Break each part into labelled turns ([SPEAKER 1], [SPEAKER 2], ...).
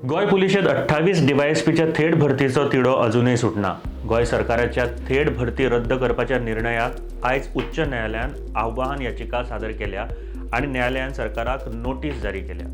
[SPEAKER 1] गोंय पुलिशेंत 28 डीवायएसपीच्या थेट भरतीचो तिढो अजुनूय सुटना. गोंय सरकाराच्या थेट भरती रद्द करपाच्या निर्णयाक आयज उच्च न्यायालयान आव्हान याचिका सादर केल्या आनी न्यायालयान सरकाराक नोटीस जारी केल्या.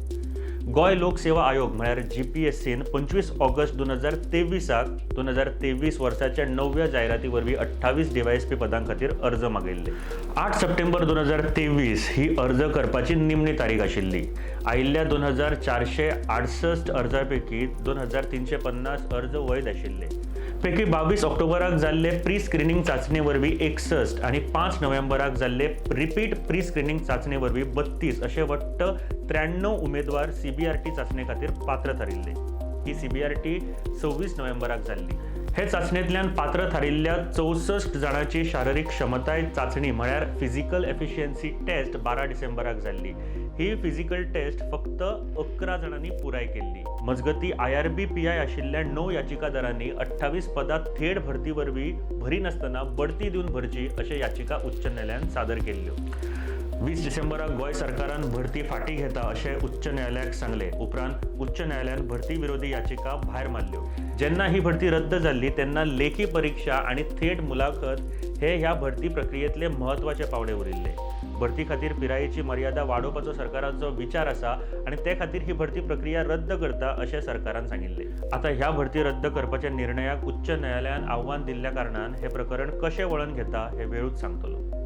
[SPEAKER 1] गोंय लोकसेवा आयोग म्हळ्यार जीपीएससीन 25 ऑगस्ट 2023 2023 वर्साच्या णव्या जायराती वरवीं 28 डीवायएसपी पदां खातीर अर्ज मागयल्ले. 8 सप्टेंबर 2023 ही अर्ज करपाची निमणी तारीख आशिल्ली. आयिल्ल्या 2468 अर्जां पैकी 2350 अर्ज वैध आशिल्ले. पैकी 22 ऑक्टोबराक जाल्ले प्री स्क्रिनींग चांचणे वरवीं 61 आनी 5 नोव्हेंबराक जाल्ले रिपीट प्री स्क्रिनींग चांचणे वरवीं 32 अशे वट्ट 93 उमेदवार सीबीआरटी चांचणे खातीर पात्र थारिल्ले. ही सीबीआरटी 26 नोव्हेंबराक जाल्ली. हे चांचणेंतल्यान पात्र थारिल्ल्या 64 जाणांची शारिरीक क्षमताय चांचणी म्हळ्यार फिजिकल एफिशियन्सी टेस्ट 12 डिसेंबराक जाल्ली. ही फिजिकल टेस्ट फक्त 11 जाणांनी पुराय केल्ली. मजगतीं, आयआरबी पीआय आशिल्ल्या 9 याचिकादारांनी 28 पदां थेट भरती वरवीं भरिनासतना बढती दिवन भरची अशें याचिका उच्च न्यायालयान सादर केल्ल्यो. 20 डिसेंबराक गोंय सरकारान भरती फाटीं घेता अशें उच्च न्यायालयाक सांगलें. उपरांत उच्च न्यायालयान भरती विरोधी याचिका भायर मारल्यो. जेन्ना ही भरती रद्द जाल्ली तेन्ना लेखी परिक्षा आनी थेट मुलाखत हे ह्या भरती प्रक्रियेंतले म्हत्वाचे पावंडे उरिल्ले. भरती खातीर पिरायेची मर्यादा वाडोवपाचो सरकाराचो विचार आसा आनी ते खातीर ही भरती प्रक्रिया रद्द करता अशें सरकारान सांगिल्लें. आतां ह्या भरती रद्द करपाच्या निर्णयाक उच्च न्यायालयान आव्हान दिल्ल्या कारणान हें प्रकरण कशें वळण घेता हें वेळूच सांगतलो.